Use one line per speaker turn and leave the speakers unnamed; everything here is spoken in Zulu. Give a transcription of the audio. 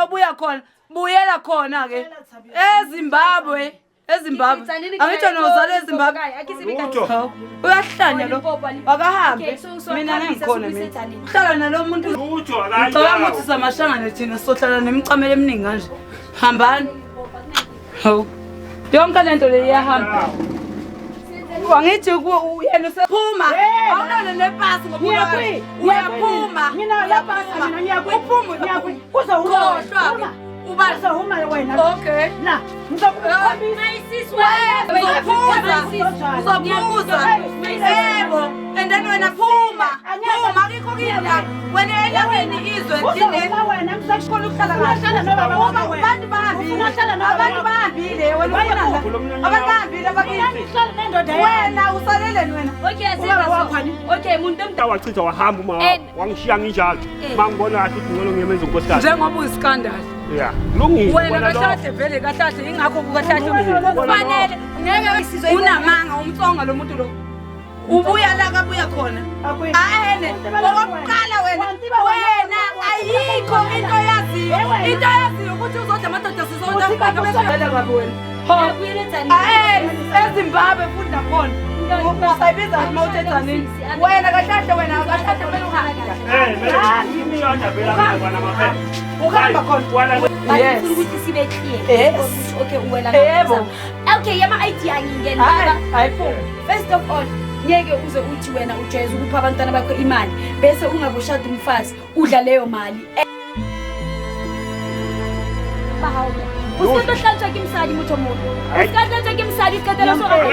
obuya khona, buyela khona ke eZimbabwe. eZimbabwe. Angitsho nozala eZimbabwe.
Lutho.
Hawu, uyahlanya lo. Akahambe.
Okay, so
Mina
hambisa,
ngikhona
subuyise
mina.
eZanini.
Uhlala nalo muntu.
Lutho
Ngicabanga ukuthi samashangane thina sohlala nemicamelo eminingi kanje. Hambani. Hawu. Yonke lento le iyahamba. Wangithi yena usephuma. Awunalo nepasi ngoba
Ngiyakwi-
uyaphuma.
Mina la pasi, mina ngiyakwi-
Uphuma.
ngiyakwi- Uzohuma
Khohlwa.
wena.
Uba
Uzohuma wena.
Okay.
La, ngizokukhombisa.
Uzophuza, uzophuza. Yebo, and then wena phuma. Phuma akikho kini la. Wena elakeni izwe thine.
Uzohuma wena, ngizokushona.
Khona ukuhlala kahle.
Uhlala nobaba
Uma
wakho wena.
abantu bahambile.
Ufuna uhlala nobaba
Abantu
wakho.
bahambile wena ufuna la. Abantu bahambile abakini.
Ngihlala nendoda yami.
Wena usaleleni wena.
Okay,
Ubaba wakho ani?
Okay, muntu omdala.
Wachitha wahamba uma
Eh.
wangishiya nginjalo.
Eh.
Mangibona kahle ukuthi ngcono ngiyemenza unkosikazi.
Njengoba uyiskandal.
Yeah. Lungile.
Wena
bona lokho.
kahlahle vele kahlahle ingakho kukahlahle
Bona
kufanele ngeke unamanga umtsonga lo muntu lo. Ubuya la kabuya khona.
Akwini.
Ahene, okokuqala wena wena ayikho into yaziyo. Into yaziyo ukuthi uzodla amadoda sizodla bese kabi wena.
Abuyele eZanini.
Ahene, eZimbabwe futhi nakhona. Usayibiza uma uthe Tzaneen. Wena kahlahle wena kahlahle kumele uhambe.
Eh, vele ngishada vele abantwana maphela.
Uhamba khona.
Wala
But
Yes.
ngifuna ukuthi sibe clear.
Yes.
Ukuthi, Okay, uwela
Yebo.
ngapha. Okay, yama ID angingeni.
Hayi, ayiphumi.
First of all, ngeke uze uthi wena ujwayeze ukupha abantwana bakho imali bese ungakushada umfazi udla leyo mali. Ba hao. O se ka tlo hlantswa ke mosadi motho o moholo. O se ka hlantswa ke mosadi, o se ka tlo
Eh.